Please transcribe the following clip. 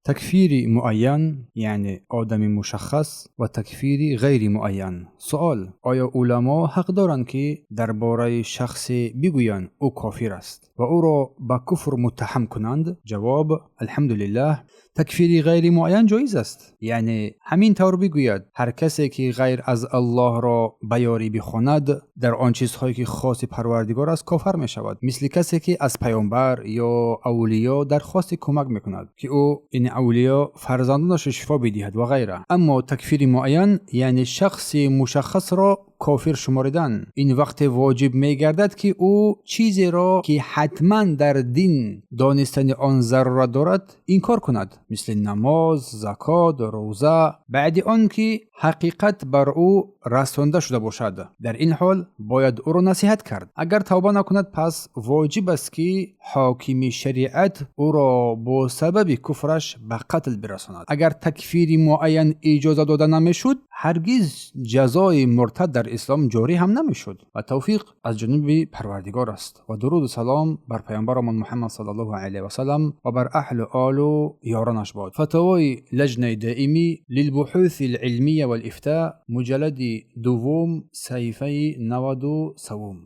Такфири муайян, яъне одами мушаххас, ва такфири ғайри муайян. Суол: оё уламо ҳақ доранд, ки дар бораи шахсе бигӯянд, ӯ кофир аст, ва ӯро ба куфр муттаҳам кунанд? Ҷавоб: алҳамдулиллаҳ, такфири ғайри муайян ҷоиз аст, яъне ҳамин тавр бигӯяд: ҳар касе ки ғайр аз Аллоҳро ба ёрӣ бихонад дар он чизҳое, ки хоси Парвардигор аст, кофар мешавад, мисли касе ки аз паёмбар ё авлиё дархости кӯмак мекунад, ки ӯ, ин авлиё, фарзандонашро шифо бидиҳад ва ғайра. Аммо такфири муайян, яъне шахси мушаххасро кофир шуморидан, ин вақте воҷиб мегардад, ки ӯ чизеро, ки ҳатман дар дин донистани он зарурат дорад, инкор кунад, мисли намоз, закот, рӯза, баъди он ки ҳақиқат бар ӯ расонда шуда бошад. Дар ин ҳол бояд ӯро насиҳат кард. Агар тавба накунад, пас воҷиб аст, ки ҳокими шариат ӯро бо сабаби куфраш ба қатл бирасонад. Агар такфири муайян иҷоза дода намешуд, ҳаргиз ҷазои муртад дар ислом ҷорӣ ҳам намешуд. Ва тавфиқ аз ҷониби Парвардигор аст. Ва дуруду салом бар паёмбарамон Муҳаммад саллаллоҳу алайҳи васалам ва бар аҳлу олу ёронаш бод. Фатавои Лаҷнаи доимӣ лилбуҳуси лилмия валифта, муҷаллади дуввум, саҳифаи 93-ум.